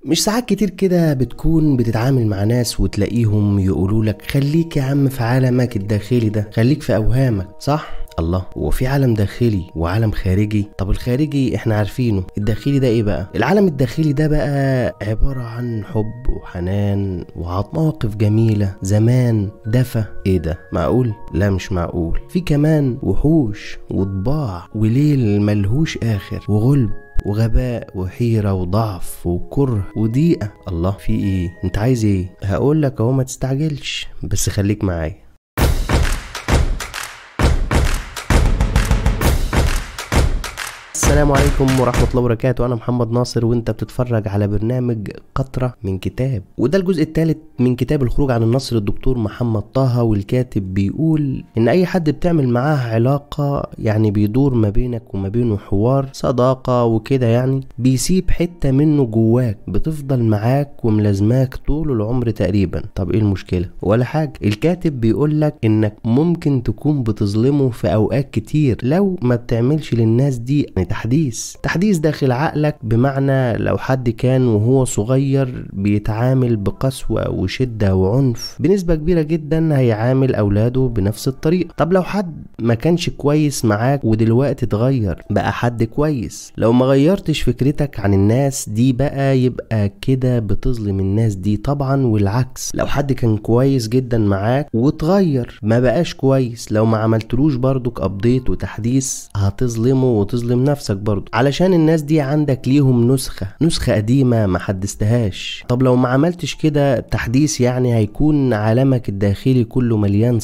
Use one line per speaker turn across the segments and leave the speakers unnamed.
مش ساعات كتير كده بتكون بتتعامل مع ناس وتلاقيهم يقولوا لك خليك يا عم في عالمك الداخلي ده، خليك في اوهامك، صح؟ الله، هو في عالم داخلي وعالم خارجي؟ طب الخارجي احنا عارفينه، الداخلي ده ايه بقى؟ العالم الداخلي ده بقى عبارة عن حب وحنان وعطاء، مواقف جميلة، زمان، دفى. ايه ده؟ معقول؟ لا مش معقول. في كمان وحوش وطباع وليل ملهوش اخر وغلب وغباء وحيرة وضعف وكره وضيقة. الله، في ايه؟ انت عايز ايه؟ هقول لك اهو، ما تستعجلش بس خليك معايا. السلام عليكم ورحمة الله وبركاته، أنا محمد ناصر وأنت بتتفرج على برنامج قطرة من كتاب، وده الجزء الثالث من كتاب الخروج عن النص للدكتور محمد طه. والكاتب بيقول إن أي حد بتعمل معاه علاقة، يعني بيدور ما بينك وما بينه حوار صداقة وكده، يعني بيسيب حتة منه جواك بتفضل معاك وملازماك طول العمر تقريبا. طب إيه المشكلة؟ ولا حاجة. الكاتب بيقول لك إنك ممكن تكون بتظلمه في أوقات كتير لو ما بتعملش للناس دي تحديث داخل عقلك. بمعنى لو حد كان وهو صغير بيتعامل بقسوة وشدة وعنف، بنسبة كبيرة جدا هيعامل أولاده بنفس الطريقة. طب لو حد ما كانش كويس معاك ودلوقتي اتغير بقى حد كويس، لو ما غيرتش فكرتك عن الناس دي بقى يبقى كده بتظلم الناس دي طبعا. والعكس، لو حد كان كويس جدا معاك واتغير ما بقاش كويس، لو ما عملتلوش برضك update وتحديث هتظلمه وتظلم نفسك برضو، علشان الناس دي عندك ليهم نسخة قديمة ما حدثتهاش. طب لو ما عملتش كده تحديث، يعني هيكون عالمك الداخلي كله مليان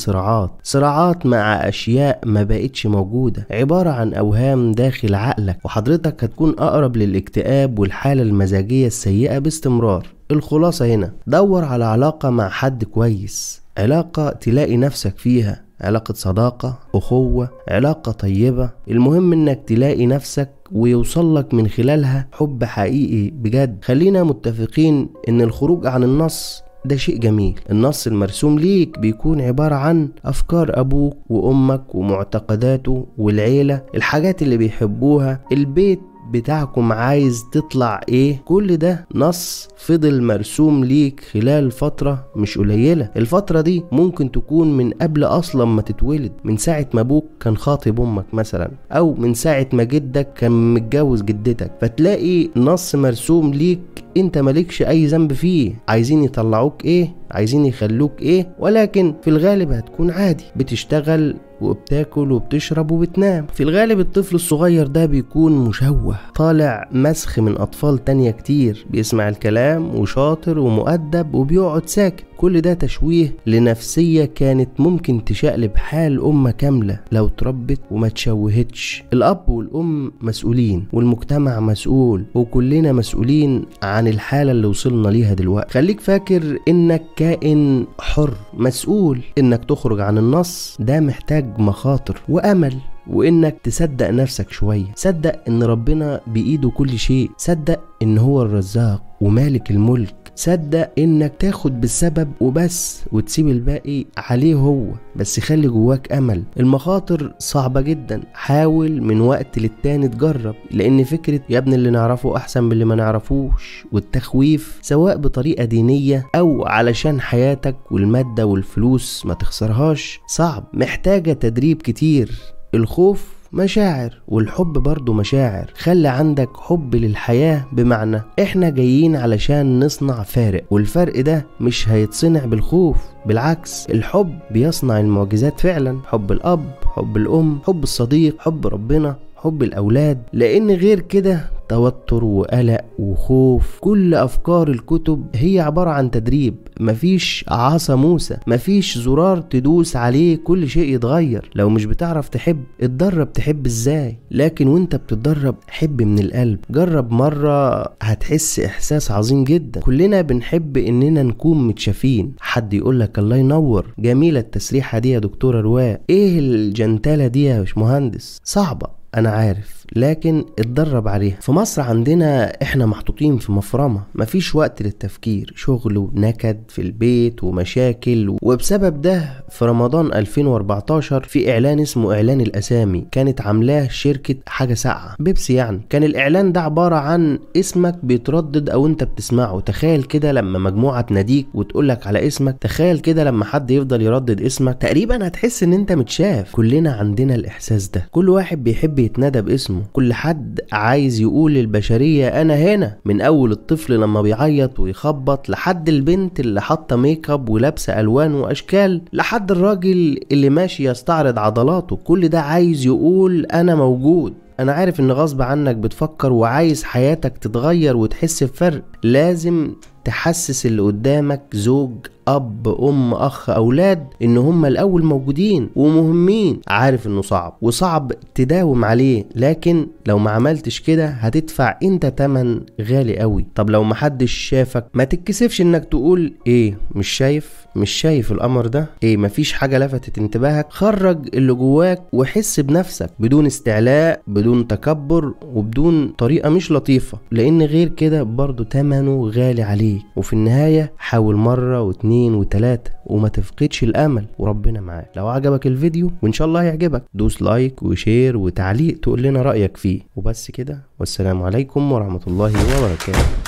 صراعات مع اشياء ما بقتش موجودة، عبارة عن اوهام داخل عقلك، وحضرتك هتكون اقرب للاكتئاب والحالة المزاجية السيئة باستمرار. الخلاصة هنا، دور على علاقة مع حد كويس، علاقة تلاقي نفسك فيها، علاقة صداقة، أخوة، علاقة طيبة. المهم انك تلاقي نفسك ويوصلك من خلالها حب حقيقي بجد. خلينا متفقين ان الخروج عن النص ده شيء جميل. النص المرسوم ليك بيكون عبارة عن أفكار أبوك وأمك ومعتقداته والعيلة، الحاجات اللي بيحبوها، البيت بتاعكم عايز تطلع ايه، كل ده نص فضل مرسوم ليك خلال فترة مش قليلة. الفترة دي ممكن تكون من قبل اصلا ما تتولد، من ساعة ما ابوك كان خاطب امك مثلا، او من ساعة ما جدك كان متجوز جدتك. فتلاقي نص مرسوم ليك انت مالكش اي ذنب فيه، عايزين يطلعوك ايه، عايزين يخلوك ايه، ولكن في الغالب هتكون عادي، بتشتغل وبتاكل وبتشرب وبتنام. في الغالب الطفل الصغير ده بيكون مشوه، طالع مسخ من اطفال تانية كتير، بيسمع الكلام وشاطر ومؤدب وبيقعد ساكت. كل ده تشويه لنفسية كانت ممكن تشقلب حال أمة كاملة لو تربت وما تشوهتش. الأب والأم مسؤولين، والمجتمع مسؤول، وكلنا مسؤولين عن الحالة اللي وصلنا ليها دلوقتي. خليك فاكر إنك كائن حر مسؤول، إنك تخرج عن النص ده محتاج مخاطر وأمل، وإنك تصدق نفسك شوية. صدق إن ربنا بإيده كل شيء، صدق إن هو الرزاق ومالك الملك، صدق إنك تاخد بالسبب وبس وتسيب الباقي عليه هو، بس خلي جواك أمل. المخاطر صعبة جدا، حاول من وقت للتاني تجرب، لأن فكرة يا ابن اللي نعرفه أحسن من اللي ما نعرفوش والتخويف، سواء بطريقة دينية أو علشان حياتك والمادة والفلوس ما تخسرهاش، صعب، محتاجة تدريب كتير. الخوف مشاعر والحب برضو مشاعر. خلي عندك حب للحياة، بمعنى احنا جايين علشان نصنع فارق، والفرق ده مش هيتصنع بالخوف، بالعكس الحب بيصنع المعجزات فعلا. حب الأب، حب الأم، حب الصديق، حب ربنا، حب الأولاد، لأن غير كده توتر وقلق وخوف. كل أفكار الكتب هي عبارة عن تدريب، مفيش عصا موسى، مفيش زرار تدوس عليه كل شيء يتغير. لو مش بتعرف تحب اتدرب تحب ازاي، لكن وانت بتتدرب حب من القلب. جرب مرة هتحس احساس عظيم جدا. كلنا بنحب اننا نكون متشافين، حد يقولك الله ينور، جميلة التسريحة دي يا دكتورة رواق، ايه الجنتلة دي يا باشمهندس. صعبة انا عارف، لكن اتدرب عليها. في مصر عندنا احنا محطوطين في مفرمة، مفيش وقت للتفكير، شغل ونكد في البيت ومشاكل. وبسبب ده في رمضان 2014 في اعلان اسمه اعلان الاسامي، كانت عاملاه شركة حاجة ساقعة بيبسي يعني. كان الاعلان ده عبارة عن اسمك بيتردد او انت بتسمعه. تخيل كده لما مجموعة تناديك وتقولك على اسمك، تخيل كده لما حد يفضل يردد اسمك، تقريبا هتحس ان انت متشاف. كلنا عندنا الاحساس ده، كل واحد بيحب يتنادى باسمه، كل حد عايز يقول للبشرية انا هنا، من اول الطفل لما بيعيط ويخبط، لحد البنت اللي حاطه make up ولابسه الوان واشكال، لحد الراجل اللي ماشي يستعرض عضلاته. كل ده عايز يقول انا موجود. انا عارف ان غصب عنك بتفكر وعايز حياتك تتغير وتحس بفرق. لازم تحسس اللي قدامك، زوج، اب، ام، اخ، اولاد، ان هم الاول موجودين ومهمين. عارف انه صعب وصعب تداوم عليه، لكن لو ما عملتش كده هتدفع انت تمن غالي قوي. طب لو محدش شافك ما تتكسفش انك تقول ايه، مش شايف، مش شايف القمر ده، ايه مفيش حاجة لفتت انتباهك. خرج اللي جواك وحس بنفسك بدون استعلاء، بدون تكبر، وبدون طريقة مش لطيفة، لان غير كده برضو تمنه غالي عليك. وفي النهاية حاول مرة واتنين وتلاتة وما تفقدش الامل، وربنا معاك. لو عجبك الفيديو، وان شاء الله هيعجبك، دوس like و share وتعليق تقول لنا رأيك فيه. وبس كده، والسلام عليكم ورحمة الله وبركاته.